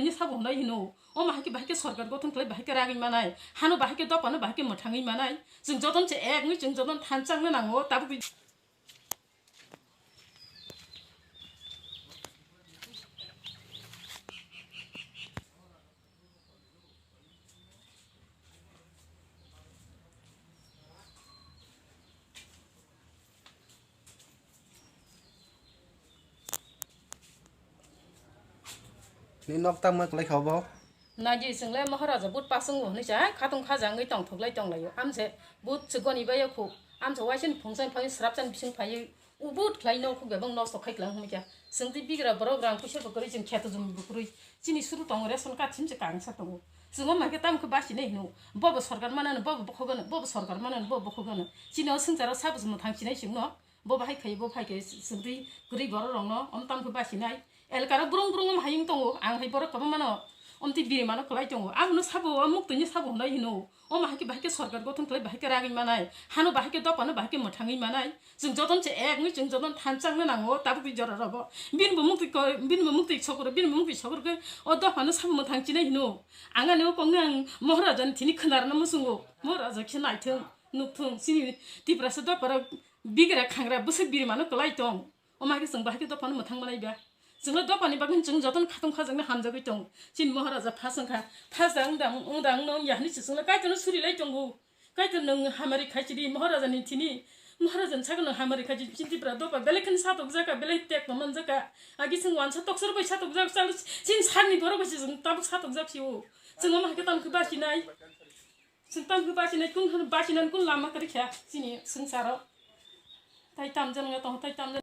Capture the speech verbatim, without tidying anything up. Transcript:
Ni sabo hwnwi hino, o ma hai khe bahai khe sorkar gothon khlai bahai khe ragwi manai, hano bahai khe dophano bahai khe mwthangwi manai. Chwng jotono se ek wngwi chwng jotono thansa wngna nango, tabuk Ni nok tangma kwlai kha obo? Naji, chwngle Maharaja but pasung bo hwnwi cha, khatung khaja wngwi tongthoklai tonglaio. Amse but chwgoni bai khu, amse waisani phungsan phai srapsan bising phai ubut khlai no khu bebang nosto khai klang hwnwi kha. Chwng tei bigra borok rang puisa bo kwrwi, chwng kheto jumi bo kwrwi. Chini suru tongo, ration card simse kangsa tongo. Chwng o ma khe tamo khe basi nai hino. Bobo sorkar manano, bobo bokhogano, bobo sorkar manano, bobo bokhogano. Chini o swngcharo sabo se mwthang chinai chwngno. Bo bahai khai, bo phai khe chwng tei kwrwi borok rokno om tamo khe basi nai. Elkaro brung brung om hayung tongo, ang hai borok kwbangmano om tei birimano kwlai tongo. Abono sabo, o muktwini sabo hwnwi hino. O ma hai khe bahai khe sorkar gothon khlai bahai khe ragwi manai. Hano bahai khe dophano bahai khe mwthangwi manai. Chwng jotono se ek wngwi chwng jotono thansa wngna nango, tabuk tei jora robo. Bini bo muktwi ko-, bini bo muktwi sokoro, bini bo muktwi sokoro khe o dophano sabo mwthang chinai hino. Ang ani o kokno ang Maharaja ni thini khwnarwna muchungo. Maharaja khe naithung, nukthung, chini Tiprasa dopharok bigra khangra bwswk birimano kwlai tong. O ma khe chwng bahai khe dophano mwthang manai ba. Chwngno dophani bagwi chwng jotono khatung khajakno hamjagwi tong. Chini Maharaja phas wngkha. Phas da wngda, wngda wngno wngya hwnwi se chwngno Kaitorno suri lai tongo. Kaitor nwng hamari khai chidi Maharajani thini. Maharajani sakno nwng hamari khai chidi, chini Tipra dopha belai kheno satokjak kha, belai tekno manjak kha. Agi chwng wansa toksor bai satokjak, chalo chini sakni borok bai se chwng tabuk satokjak sio. Chwng omo hai khe tamo khe bachinai. Chwng tamo khe bachinai, kun hwn bachinani kun lama kwrwi kha chini swngcharo. Tai tamjani wngya tongo, tai tamjani.